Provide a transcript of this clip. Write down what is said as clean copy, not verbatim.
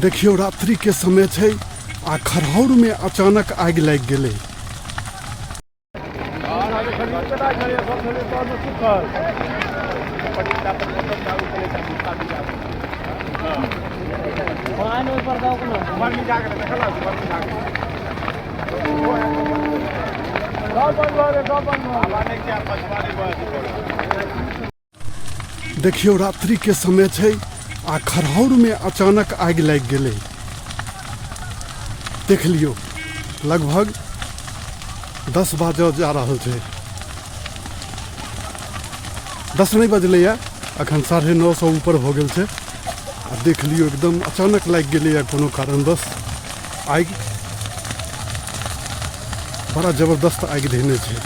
देखियौ, रात्रिके समय छै आ खरहौरमे अचानक आगि लागि गेलै। देखियौ, रात्रिके समय छै आ खरहौरमे अचानक आगि लागि गेलै। देख लियौ, लगभग 10 बाजऽ जा रहल छै। 10 नहि बजलैए अखन, 9:30सँ ऊपर भऽ गेल छै। आ देख लियौ, एकदम अचानक लागि गेलैए कोनो कारणवश आगि। बड़ा जबरदस्त आगि धेने छै।